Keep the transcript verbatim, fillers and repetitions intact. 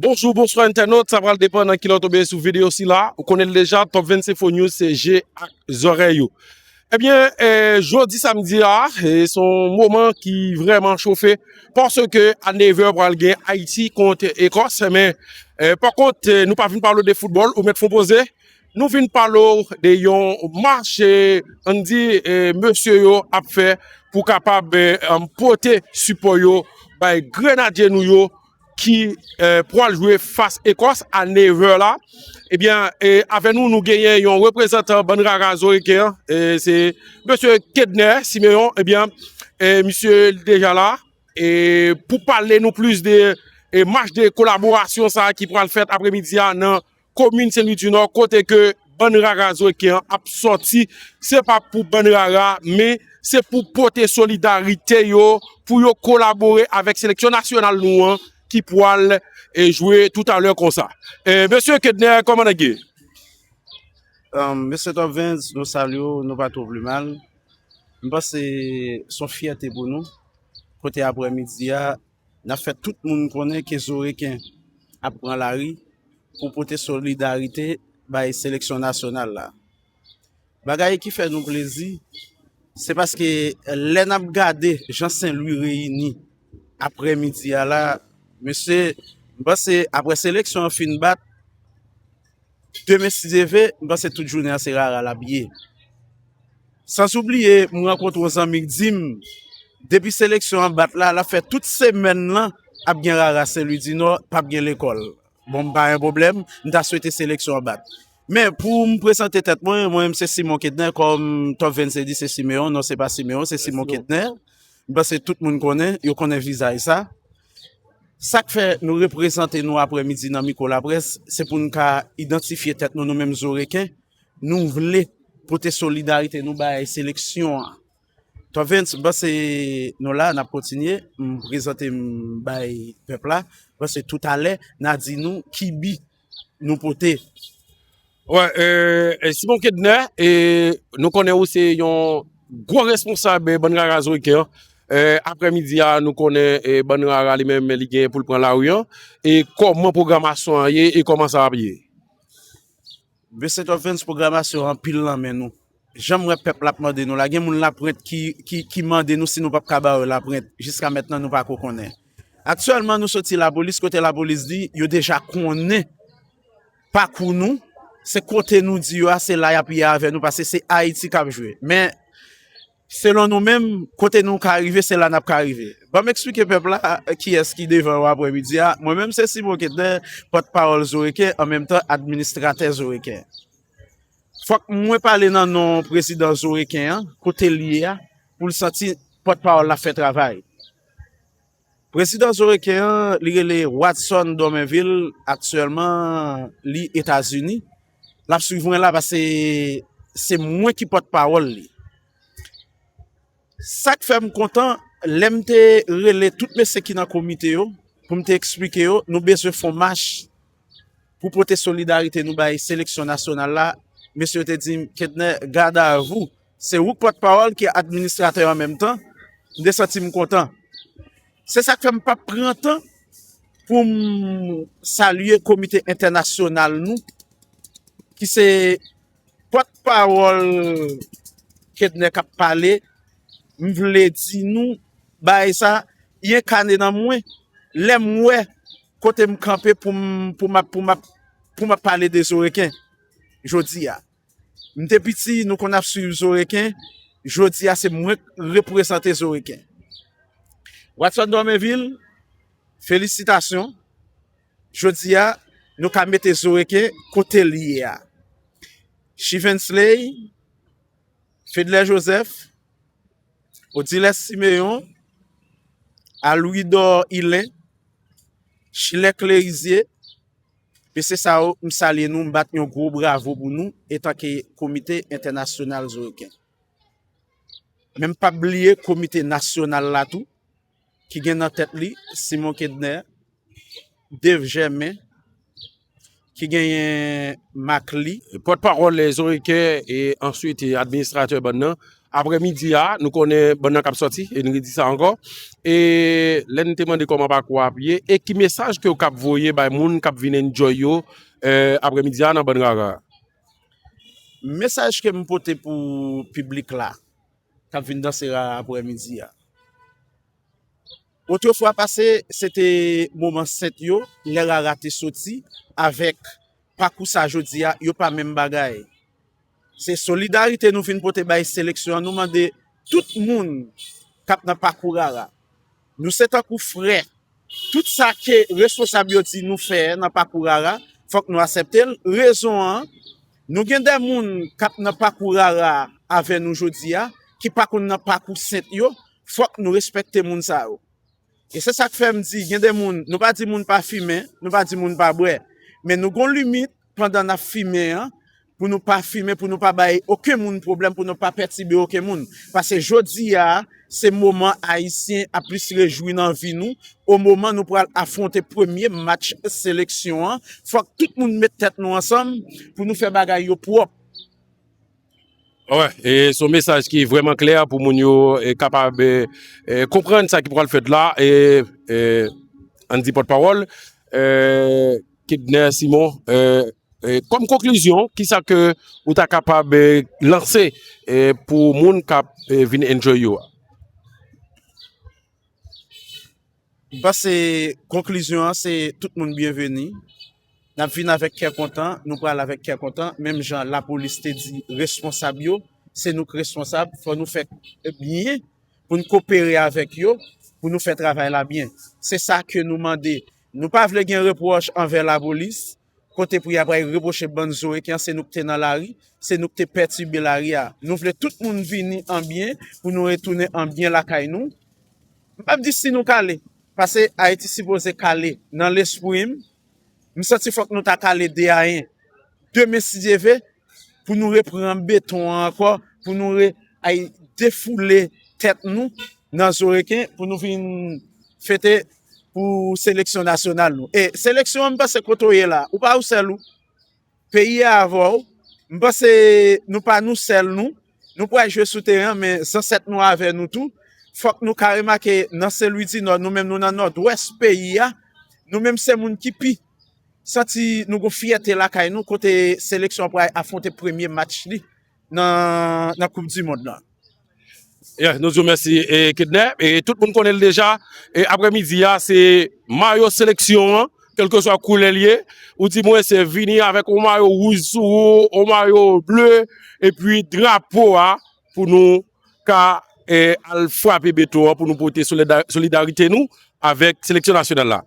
Bonjou, bonswa entènot, sa pral depann nan kilè w tonbe sou videyo sila. Ou konnen l deja, Top vennsenk Info News se je ak zòrèy ou. Ebyen, eh, jodi samdi a, eh, se yon moman ki vrèman chofe, paske a nevè pral gen Ayiti kont Ekòs, men, eh, pa kont, eh, nou pa vin pale w de foutbòl, ou mèt fè w poze. Nou vin pale w de yon mach, eh, ann di, eh, mesye yo ap fè pou kapab, eh, ann pote sipò yo bay grenadye nou yo ki, eh, pral jwe fas Ekòs a nevè la. Ebyen, eh, avè nou, nou genyen yon reprezantan bann rara Zoreken an, eh, se mesye Kedner Simeon. Ebyen, eh, misye deja la, eh, pou pale nou plis de, eh, mach de kolaborasyon sa a ki pral fèt apremidi a nan komin Sen Lwi di Nò, kote ke bann rara Zoreken an ap sòti, se pa pou bann rara, men se pou pote solidarite yo, pou yo kolabore avèk seleksyon nasyonal nou an, ki pral, eh, jwe toutalè konsa. Eh, mesye Kedner, kòman nèg ye? Um, mesye Top Vens, nou salye w, nou pa twò pi mal. M panse se yon fyète pou nou. Kote apremidi a, n ap fè tout moun konnen ke Zoreken ap pran lari pou pote solidarite bay seleksyon nasyonal la. Bagay ki fè nou plezi, se paske lè n ap gade jan Sen Lwi reyini apremidi a la, mesye, m panse apre seleksyon an fin bat, demen si Dye vle, m panse tout jounen an se rara l ap ye. Sanzoubliye, m rankontre yon zanmi k di m, depi seleksyon an bat la, l ap fè tout semèn lan ap gen rara Sen Lwi di Nò, p ap gen lekòl. Bon, m pa gen pwoblèm, m ta swete seleksyon an bat. Men pou m prezante tèt mwen, mwen menm se Simon Kedner, kòm Top Vens te di se Simeon, non se pa Simeon, se Simon Kedner. M panse tout moun konnen, yo konnen vizaj sa. Sa k fè nou reprezante nou apremidi nan mikwo laprès, se pou n ka idantifye tèt nou, nou menm Zoreken, nou vle pote solidarite nou bay seleksyon an. Top Vens, m panse nou la, n ap kontinye, m prezante m bay pèp la, m panse toutalè, n a di nou ki bi nou pote. Wè, eh, eh, Simon Kedner, eh, nou konnen ou se yon gwo responsab, eh, bann rara Zoreken an. Eh, apremidi a, nou konnen, eh, bann rara li menm, li gen pou l pran lari an. E kòman pwogramasyon an ye e kòman sa ap ye? Mesye Top Vens, pwogramasyon an anpil nan men nou. Jan m wè pèp la ap mande nou la, gen moun Lapwent ki, ki, ki mande nou si nou p ap ka ba yo Lapwent. Jiska mentnan, nou pa ko konnen. Aktyèlman, nou soti Lapolis, kote Lapolis di, yo deja konnen pakou nou, se kote nou di yo a, se la y ap ye avè nou, paske se Ayiti k ap jwe. Men, selon nou menm, kote nou ka rive, se la n ap ka rive. Ban m eksplike pèp la, eh, kiyès ki devan yo apremidi a. Mwen menm, se Simon Kedner, pòtpawòl Zoreken, an menm tan, administratè Zoreken. Fòk mwen pale nan non prezidan Zoreken an, kote l ye a, pou l santi pòtpawòl la fè travay. Prezidan Zoreken an, li rele Watson Dormainville, aktyèlman, li Etazini. L ap swiv mwen la, paske se mwen ki pòtpawòl li. Sa k fè m kontan, lè m te rele tout mesye ki nan komite yo, pou m te eksplike yo, nou bezwen fè yon mach pou pote solidarite nou bay seleksyon nasyonal la, mesye yo te di m, Kedner, garde à vous. Se ou k pòtpawòl, ki administratè an menm tan, m te santi m kontan. Se sa k fè m p ap pran tan pou m salye komite entènasyonal nou, ki se pòtpawòl Kedner k ap pale. M vle di nou, bagay sa, li enkane nan mwen. Lè m wè kote m kanpe pou m, pou m ap, pou m ap, pou m ap pale de Zoreken jodi a. M te piti, nou konn ap swiv Zoreken. Jodi a, se mwen k reprezante Zoreken. Watson Dormainville, felisitasyon. Jodi a, nou ka mete Zoreken kote l ye a. Chivensley, Fedler Joseph, Odilès Siméon, Alwidò Ilen, Chilè Klerizier, mesye sa yo, m salye nou, m bat yon gwo bravo pou nou, etanke Komite Entènasyonal Zoreken. Men m p ap bliye Komite Nasyonal la tou, ki gen nan tèt li Simon Kedner, Dave Germain, ki genyen mak li. Pòtpawòl Zoreken e answit administratè bann nan. Aprèmidi a, nou konnen bann nan k ap sòti, e n redi sa ankò. E lè n te mande kòman pakou a ap ye, e ki mesaj ke w k ap voye bay moun k ap vin enjoy yo, eh, aprèmidi a nan bann rara a? Mesaj ke m pote pou piblik la, k ap vin danse rara aprèmidi a. Otrefwa pase, se te moman sent yo, lè rara te soti avèk pakou sa jodi a, yo pa menm bagay. Se solidarite nou vin pote bay seleksyon an, nou mande tout moun k ap nan pakou rara. Nou se tankou frè. Tout sa ke responsab yo di nou fè nan pakou rara, fòk nou aksepte l. Rezon an, nou gen de moun k ap nan pakou rara avè nou jodi a, ki pa konn nan pakou sent yo, fòk nou respekte moun sa yo. E se sa k fè m di, gen de moun, nou pa di moun pa fimen, nou pa di moun pa bwè. Men nou gon limit pandan n ap fimen an, pou nou pa fimen, pou nou pa bay okenn moun pwoblèm, pou nou pa pètibe okenn moun. Paske jodi a, se moman Ayisyen ap plis rejwi nan vi nou. O moman nou pral afwonte premye match seleksyon an, fòk tout moun met tèt nou ansanm pou nou fè bagay yo pwòp. Wè, e se yon mesaj ki vrèman klè pou moun yo, e, kapab, e, e, konprann sa ki pral fèt la. E, e, ann di pòtpawòl, e, Kedner Simon, e, e, kòm konklizyon, kisa ke ou ta kapab, e, lanse, e, pou moun k ap, e, vin enjoy yo a? M panse konklizyon an se tout moun byenveni. N ap vin avèk kè kontan, nou pral avèk kè kontan. Menm jan lapolis te di responsab yo, se nou k responsab, fò nou fè byen pou n kopere avèk yo, pou nou fè travay la byen. Se sa ke nou mande. Nou pa vle gen repwòch anvè lapolis, kote pou y ap al repwoche bann Zoreken an, se nou k te nan lari, se nou k te pètibe lari a. Nou vle tout moun vini an byen pou nou retounen an byen lakay nou. M p ap di si nou kale, paske Ayiti sipoze kale nan lespri m. M santi fòk nou ta kale de a en. Demen, si Dye ve, pou nou reprann beton an ankò, pou nou re, ay, defoule tèt nou nan Zoreken, pou nou vin fete pou seleksyon nasyonal nou. E seleksyon an, m panse kote w ye la, ou pa ou sèl ou. Peyi a avè w. M panse nou pa nou sèl nou. Nou pral jwe sou teren an, men zansèt nou avè nou tou. Fòk nou ka remake nan Senlwidinò, nou menm nou nan Nòdwès peyi a. Nou menm se moun ki pi santi nou gon fyète lakay nou kote seleksyon an pral afwonte premye match li nan, nan Koup di Mond lan. Yeah, nou di w mèsi, e, Kedner. E tout moun konnen l deja. E aprèmidi a, se mayo seleksyon an, kèlkeswa koulè l ye. Ou di mwen se vini avèk yon mayo wouj sou ou, yon mayo ble, epi drapo a pou nou ka, e, al frape beton an, pou nou pote solida-, solidarite nou avèk seleksyon nasyonal la.